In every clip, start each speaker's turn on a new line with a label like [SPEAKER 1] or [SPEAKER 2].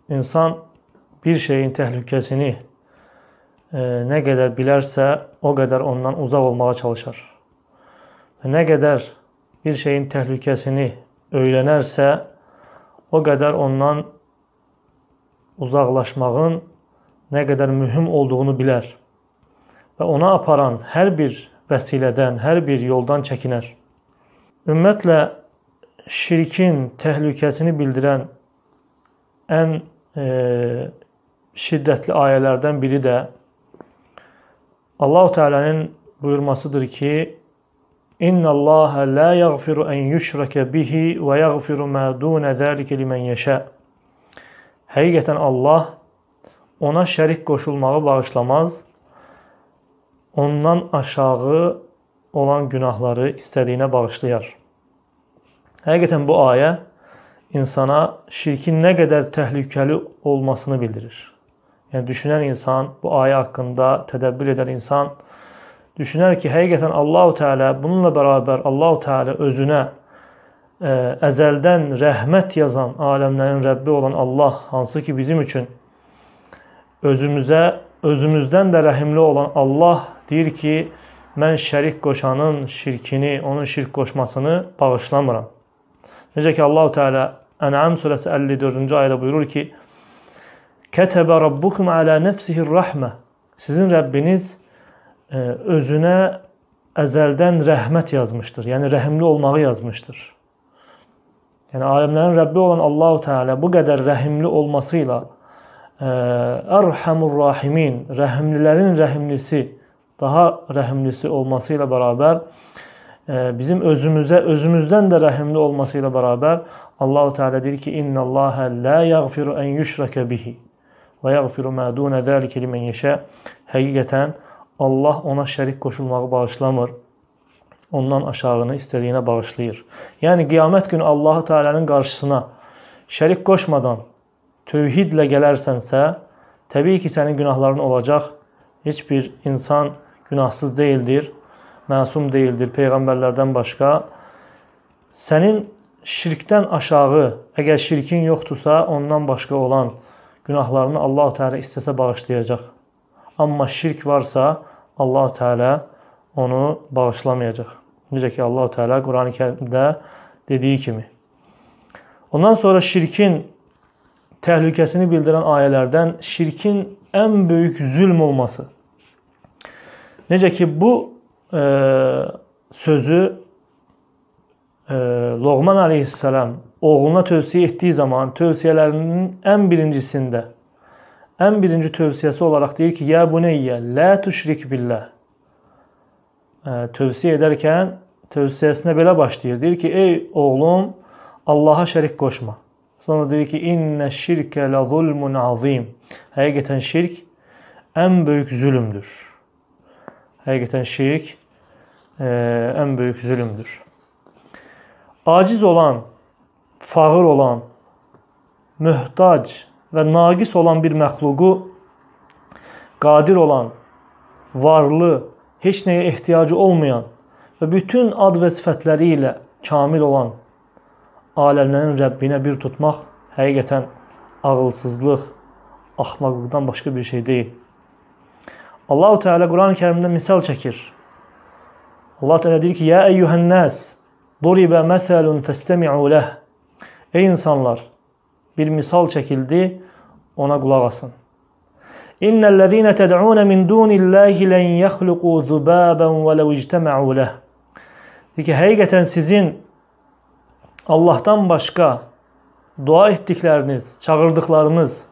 [SPEAKER 1] İnsan bir şeyin təhlükəsini nə qədər bilərsə, o qədər ondan uzaq olmağa çalışar. Və nə qədər bir şeyin təhlükəsini öyrənərsə, o qədər ondan uzaqlaşmağın nə qədər mühüm olduğunu bilər və ona aparan hər bir vəsilədən, hər bir yoldan çəkinər. Ümumiyyətlə, şirkin təhlükəsini bildirən ən şiddətli ayələrdən biri də Allahu Teala'nın buyurmasıdır ki, İnna Allaha la yaghfiru en yushraka bihi ve yaghfiru ma dun zalika limen yasha. Həqiqətən Allah ona şərik qoşulmağı bağışlamaz, ondan aşağı olan günahları istədiyinə bağışlayar. Həqiqətən bu ayə insana şirkin nə qədər təhlükəli olmasını bildirir. Yəni düşünən insan, bu ayə haqqında tədəbbür edən insan düşünər ki, həqiqətən Allahu Teala bununla bərabər Allahu Teala özünə əzəldən rəhmət yazan aləmlərin Rəbbi olan Allah, hansı ki bizim üçün özümüzə, özümüzdən də rəhimli olan Allah deyir ki, mən şərik qoşanın şirkini, onun şirk qoşmasını bağışlamıram. Necə ki Allahu Teala Ən'am surəsi 54-cü ayədə buyurur ki, Kətəbə rabbukum alə nəfsihir-rəhmə. Sizin Rəbbiniz özünə əzəldən rəhmət yazmışdır. Yəni rəhimli olmağı yazmışdır. Yəni aləmlərin Rəbbi olan Allahu Teala bu qədər rəhimli olmasıyla Ərhamur Rahimin, rəhimlilərin rəhimlisi, daha rəhimlisi olmasıyla bərabər bizim özümüzə, özümüzdən də rəhimli olmasıyla bərabər Allahu Teala deyir ki, İnnallaha la yaghfiru en yushraka bihi və yaghfiru ma dun zalika limen yasha. Həqiqətən Allah ona şərik qoşulmağı bağışlamır. Ondan aşağını istədiyinə bağışlayır. Yəni qiyamət günü Allahu Teala'nın qarşısına şərik qoşmadan tövhidlə gələrsənsə, təbii ki, sənin günahların olacaq. Heç bir insan günahsız deyildir, məsum deyildir peyğəmbərlərdən başqa. Sənin şirkdən aşağı, əgər şirkin yoxdursa, ondan başqa olan günahlarını Allahu Teala istəsə bağışlayacaq. Amma şirk varsa, Allahu Teala onu bağışlamayacaq. Necə ki Allahu Teala Qurani Kərimdə dediyi kimi. Ondan sonra şirkin təhlükəsini bildirən ayələrdən şirkin ən böyük zülm olması. Necə ki bu sözü Loğman aleyhisselam oğluna tövsiyə etdiyi zaman tövsiyələrinin ən birincisində, ən birinci tövsiyəsi olaraq deyir ki, Ya buneyyə, la tüşrik billah. Tövsiyə edərkən tövsiyəsinə belə başlayır. Deyir ki, ey oğlum, Allaha şərik qoşma. Sonra deyir ki, İnnə şirkə lə zulmun azim. Həqiqətən şirk ən böyük zülümdür. Həqiqətən şirk ən böyük zülümdür. Aciz olan, fağır olan, möhtac və naqis olan bir məxluqu qadir olan, varlı, heç nəyə ehtiyacı olmayan və bütün ad və sifətləri ilə kamil olan aləmlərin Rəbbinə bir tutmaq həqiqətən ağılsızlıq, axmaqlıqdan başqa bir şey deyil. Allahu Teala Quran-ı Kərimdə misal çəkir. Allah Teala deyir ki, Ya eyyuhən-nəs, duribə məsəlun fəstəmi'u ləh. Ey insanlar, bir misal çəkildi, ona qulaq asın. İnnellezîne ted'ûne min dûnillâhi len yexluqû zubâben ve lev ictema'û leh. Deyir ki, həqiqətən sizin Allahdan başqa dua etdikləriniz, çağırdıqlarınız,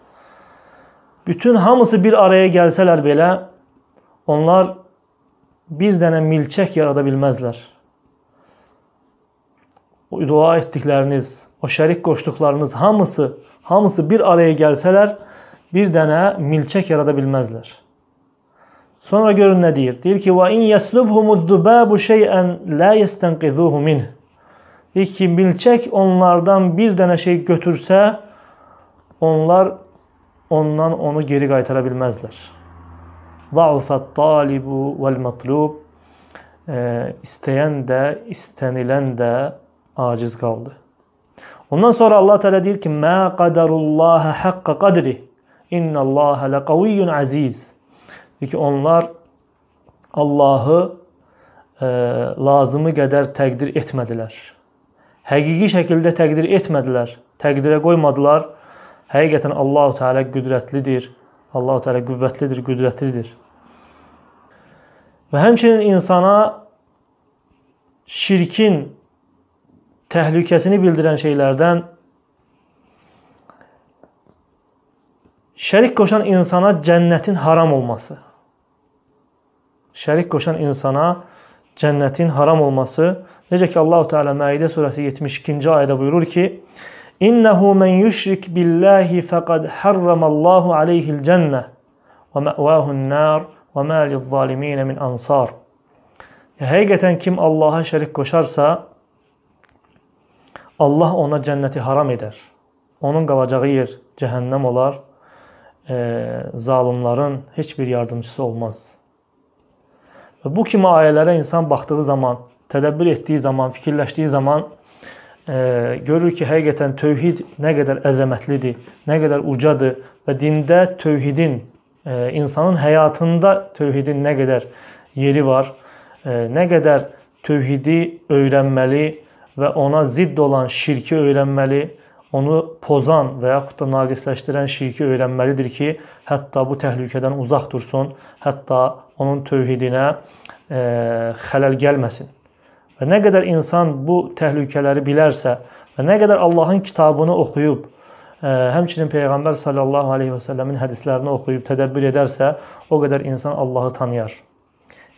[SPEAKER 1] bütün hamısı bir araya gəlsələr belə, onlar bir dənə milçək yarada bilməzlər. O dua etdikləriniz, o şərik qoşduqlarınız hamısı bir araya gəlsələr, bir dənə milçək yarada bilməzlər. Sonra görün nə deyir? Deyir ki, "Və in yeslubhumuz-zubabu şey'en la yestenqizuhu minh." Deyir ki, milçək onlardan bir dənə şey götürsə, onlar ondan onu geri qaytara bilməzlər. Za'ufet-talibu vel-matlub. İstəyən də, istənilən də aciz qaldı. Ondan sonra Allah Teala deyir ki: "Mə qadarullaha haqqa qadrih. İnnallaha laqaviyyun aziz." Deyir ki, onlar Allahı lazımı qədər təqdir etmədilər. Həqiqi şəkildə təqdir etmədilər, təqdirə qoymadılar. Həqiqətən Allahu Teala qüdrətlidir. Allahu Teala qüvvətlidir, qüdrətlidir. Və həmçinin insana şirkin təhlükəsini bildirən şeylərdən şərik qoşan insana cənnətin haram olması. Şərik qoşan insana cənnətin haram olması. Necə ki Allahu Teala Maidə surəsi 72-ci ayədə buyurur ki: "İnnehu men yushrik billahi faqad harramallahu aleyhi'l cennə və ma'vahu'n-nar və ma liz-zalimin min ansar." Həqiqətən kim Allaha şərik qoşarsa, Allah ona cənnəti haram edər. Onun qalacağı yer cəhənnəm olar. Zalimların heç bir yardımcısı olmaz. Və bu kimi ayələrə insan baxdığı zaman, tədəbbür etdiyi zaman, fikirləşdiyi zaman görür ki, həqiqətən tövhid nə qədər əzəmətlidir, nə qədər ucadır və dində tövhidin, insanın həyatında tövhidin nə qədər yeri var, nə qədər tövhidi öyrənməli və ona zidd olan şirki öyrənməli, onu pozan və yaxud da naqisləşdirən şirki öyrənməlidir ki, hətta bu təhlükədən uzaq dursun, hətta onun tövhidinə xələl gəlməsin. Və nə qədər insan bu təhlükələri bilərsə və nə qədər Allahın kitabını oxuyub, həmçinin Peyğəmbər sallallahu aleyhi və səlləmin hədislərini oxuyub tədəbbür edərsə, o qədər insan Allahı tanıyar.